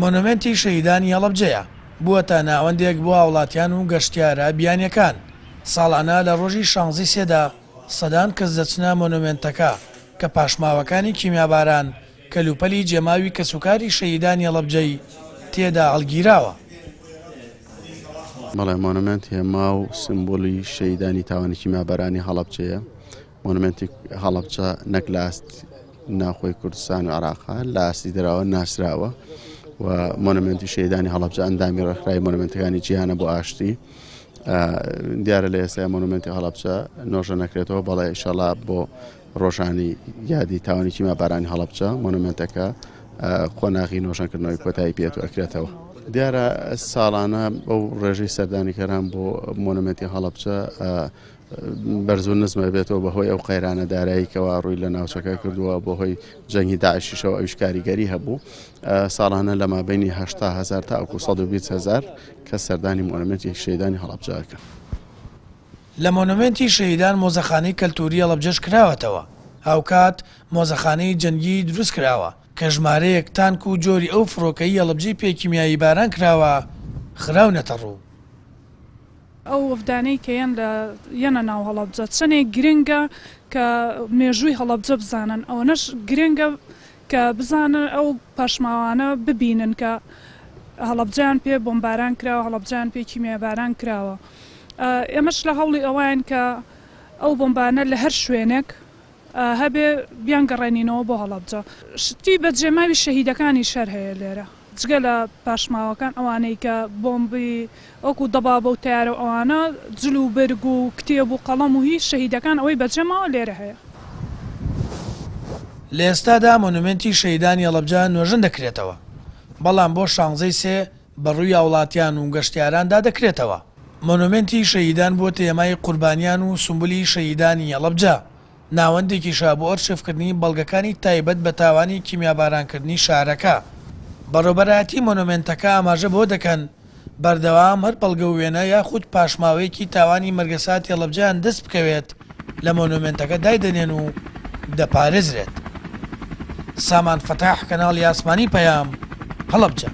مۆنۆمێنتی شەهیدانی هەڵەبجەیە، بووەتە ناوەندێک بۆ هاوڵاتیان و گەشتیارە بیانییەکان، ساڵانە لە ڕۆژی شانزەی سێدا سەدان کەس دەچنە مۆنۆمێنتەکە کە پاشماوەکانی کیمیاباران، کەلوپەلی جێماوی کەسوکاری شەهیدانی هەڵەبجەی تێدا هەڵگیراوە. بەڵێ مۆنۆمێنت هێما و سمبولی شەهیدانی تاوانی کیمیابارانی هەڵەبجەیە. مۆنۆمێنتی هەڵەبجە نەک لە ئاست ناوخۆی کوردستان و عێراقا لە ئاستی دەرەوە ناسراوە و مۆنۆمێنتی شەهیدانی هەڵەبجە ئەندامی ڕێکخراوی مۆنۆمێنتەکانی جیهانە بۆ ئاشتی. دیارە لە ئێستا مۆنۆمێنتی هەڵەبجە نۆژە نەکرێتەوە بەڵێ ئیشەڵا بۆ ڕۆژانی یادی تاوانی کیمیابارانی هەڵەبجە مۆنۆمێنتەکە قۆناغی نۆژەنکردنەوەی کۆتایی پێت و ئەکرێتەوە. دیارە ساڵانە ئەو ڕێژەی سەردانیکەران بۆ مۆنۆمێنتی هەڵەبجە بەرز و نزم ئەبێتەوە بەهۆی ئەو قەیرانە دارایی کەوا ڕووی لە ناوچەکە کردووە بەهۆی جەنگی داعشیشەوە ئەویش کاریگەری هەبوو ساڵانە لە مابینی 80 هزار تاکو 120 هزار کە سەردانی مۆنۆمێنتی شەیدانی هەڵەبجە ئەکەن. لە مۆنۆمێنتی شەهیدان مۆزەخانەی کەلتووری هەڵەبجەش کراوەتەوە، هاوکات مۆزەخانەی جەنگی دروستکراوە کە ژمارەیەک تانک و جۆری ئەو فڕۆکەی هەڵەبجەی پێ کیمیایی باران کراوە خراونەتەڕوو. ئەو وەفدانەی کە یەن لە یەنە ناو هەڵەبجە چەنێک گرنگە کە مێژووی هەڵەبجە بزانن ئەوەنەش گرنگە کە بزانن ئەو پاشماوانە ببینن کە هەڵەبجەیان پێ بۆمباران کراوە هەڵەبجەیان پێ کیمیاباران کراوە ئێمەش لە هەوڵی ئەوەین کە ئەو بۆمبانە لە هەر شوێنێک هەبێ بیانگەڕێنینەوە بۆ هەڵەبجە. شتی بەجێماوی شەهیدەکانیش هەر هەیە لێرە جگە لە پاشماوەکان ئەوانەی کە بۆمبی وەکو دەبابە و تەیارە و ئەوانە جل و بەرگ و کتێب و قەڵەم و هی شەهیدەکان ئەوەی بەجێماوە لێرە هەیە. لە ئێستادا مۆنومێنتی شەهیدانی هەڵەبجە نۆژەن دەکرێتەوە، بەڵام بۆ شانزەی سێ بە ڕووی هاوڵاتیان و گەشتیاراندا دەکرێتەوە. مۆنۆمێنتی شەهیدان بووەتە هێمای قوربانیان و سومبولی شەهیدانی هەڵەبجە، ناوەندێکیشە بۆ ئەرشیفکردنی بەڵگەکانی تایبەت بە تاوانی کیمیابارانکردنی شارەکە. بەڕێوبەرایەتی مۆنۆمێنتەکە ئاماژە بەوە دەکەن، بەردەوام هەر بەڵگە و وێنە یاخود پاشماوەیەکی تاوانی مەرگەساتی هەڵەبجەیان دەست بکەوێت لە مۆنۆمێنتەکە دایدەنێن و دەپارێزرێت. سامان فەتاح، کەناڵی ئاسمانی پەیام، هەڵەبجە.